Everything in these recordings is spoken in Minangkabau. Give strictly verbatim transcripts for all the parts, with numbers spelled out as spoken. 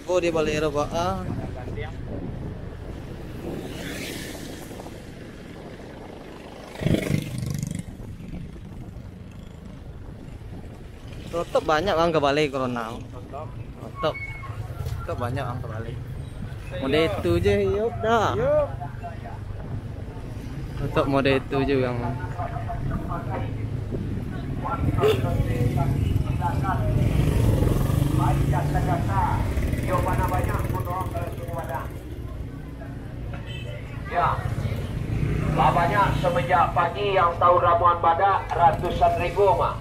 Oh, dia balik Eropa. Ah. Tetap banyak urang ka balai corona. Tetap. Tetap banyak urang ka balai. Model itu je, yup dah. Tetap model itu je urang. Ya, lah banyak semenjak pagi yang tahu ramuan badak ratusan ribu mah.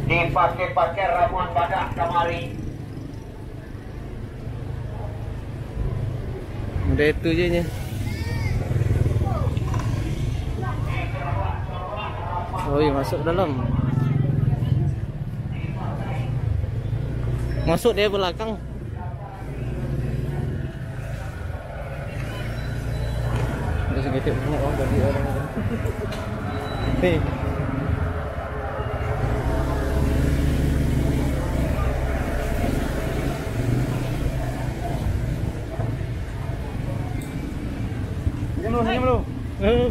Dipakai-pakai ramuan badak kamari. Udah itu je nya. Oi, masuk dalam. Masuk dari belakang. Ada saketek banyak urang tadi, urang. Hei. Senyum dulu, senyum dulu.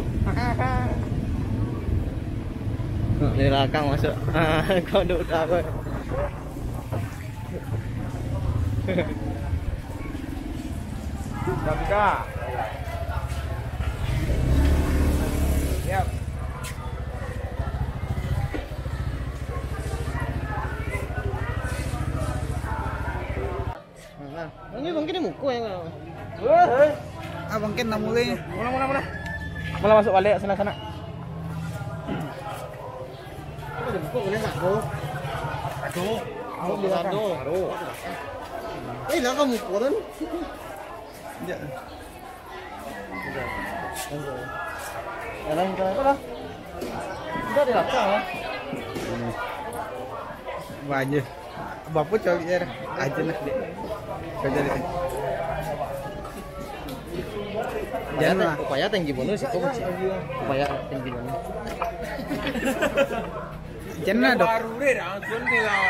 Dari belakang masuk. Kau duduk tak apa. Siap, Kak. Siap. Nah, ini mungkin di muka ya, Kak. Ah, mungkin nak mulai. Mula, mula, mula. Mula masuk balik sana, sana. Aduh. Aduh. Aduh. Eh, lah kamu koran. Ya. Sekarang kita apa lah? Kita di belakang lah. Banyak. Bapak cari air aja lah, Dek. Kerja, Dek. Upaya Jangan lah. Upaya tinggi bono sih, kok, Cik? Upaya tinggi bono. Jangan lah, Dok. Baru deh, langsung dia lah.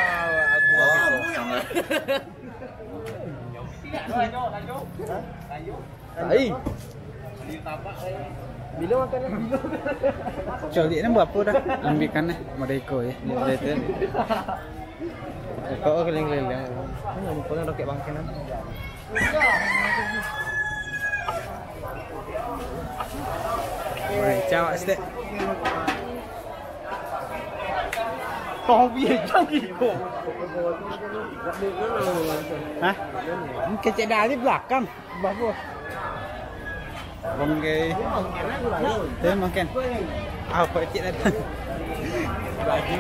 Ai. Bila makan? Coliak ni berapa dah? Ambikan ni, mereka ya. Boleh tu. Kau keliling-keliling. Ini muka ni roket bangkit kan. Woi, cawak stek. Tobi canggih kok. Hah? Kecek dari belakang. Bagus. Bangkai. Terima kan. Apa cik tadi? Baju.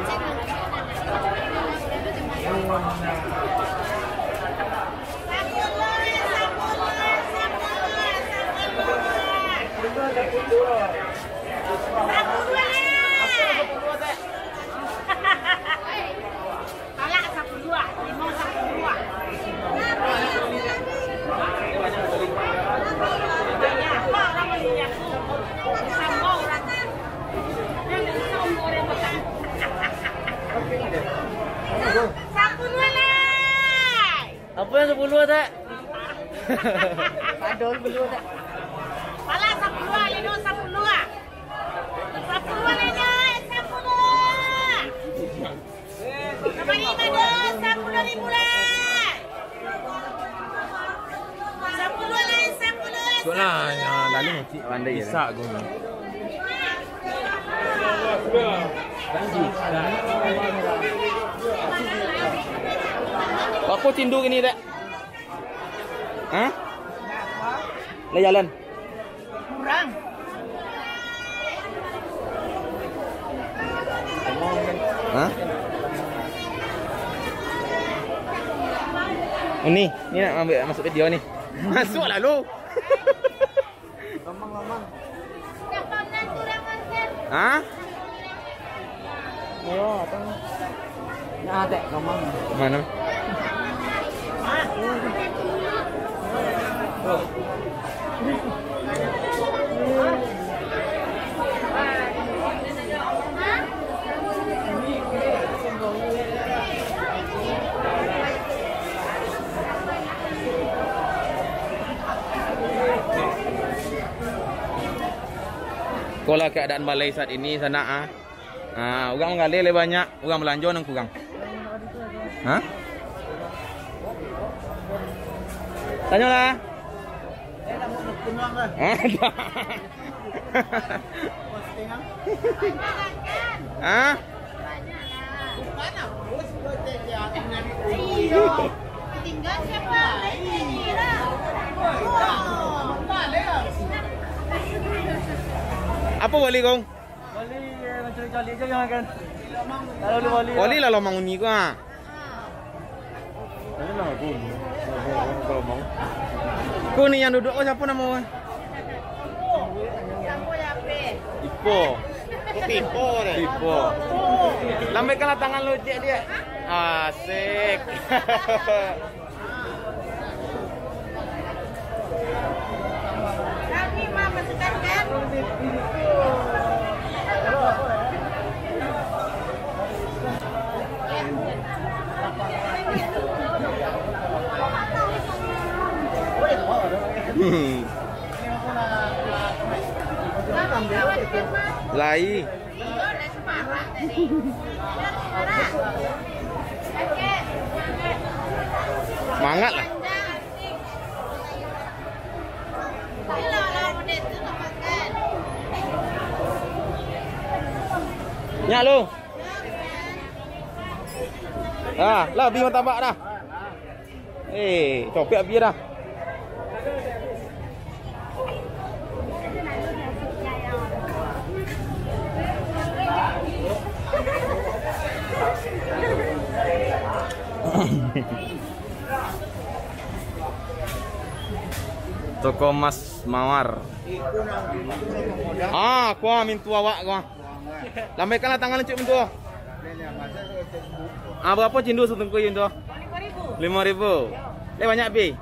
Talak sapuluah, limo sapuluah. Sapuluah lai. Apa yang sapuluah, Tek? Aduh, sapuluah, Tek. Talak sapuluah, lino sapuluah. Sapuluah lai, Tek, sapuluah. Kamari mah, Tek, sapuluah ribu lai. Sapuluah lai, sapuluah. Sudah lah, yang lalu cik. Bisa aku. Aku tindu gini, Tek. Hah? Lah jalan. Kurang. Hah? Ini, ini nak ambil masuk video ni. Masuk lalu. Hah? Ayo, apa? Nah, Tek, ngomong. Mana? Ikolah keadaan balai saat ini, sanak, ah. Ah, urang manggaleh lai banyak, urang balanjo nan kurang. Ha? Tanyolah. Ha? Ha? Apo bali, Kong? Bali, eh, mancari-cari je, kan? Kalau bali, bali lah lomang uni ko, ah. Ko ni yang duduk ko siapo namo? Ipo. Ipo. Ipo. Lambaikanlah tangan lu, cek dia. Asik. Lai. Mangat lah. Nyak lu. Ah, lah, bi martabak dah. Eh, copek api dah. Toko Mas Mawar. Ah, kuah mintu awak kuah. Lambaikanlah tangan, Cik, mintu. Ah, barapo cindu satungkuih, mintu? Limo ribu. Leh, banyak, Pi?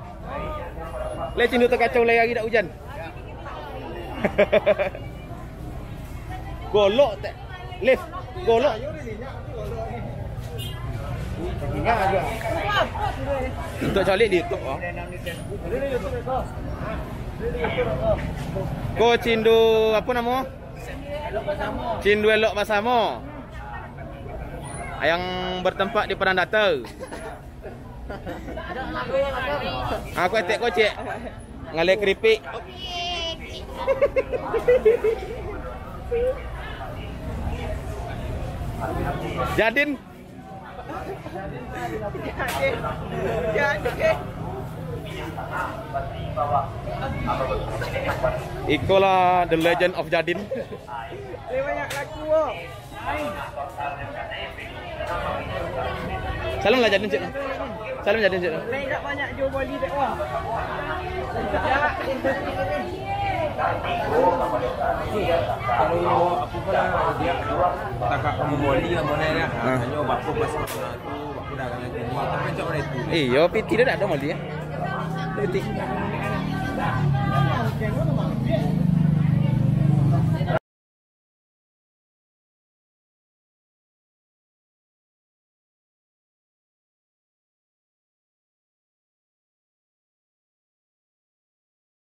Leh, cindu takacau lai ari dak ujan. Golok tak? Leh, golok. Untuk calik di YouTube, oh. Ko cindu, apo namo? Cindu elok basamo. Yang bertempat di Padang Data. Aku etek kocek. Ngaleh keripik. Jadin. Ikolah the legend of Jadin. Salam lah Jadin, Cik. Salam Jadin, Cik. Lai dak banyak jual bali dek wah. Kalau apa pun dia takak kamu bali yang mana ya? Ah. Hanya bapak pas mana tu, bapak dah kena gini. Tapi macam mana itu? Eh, yo, piti dah ada bali ya. Piti.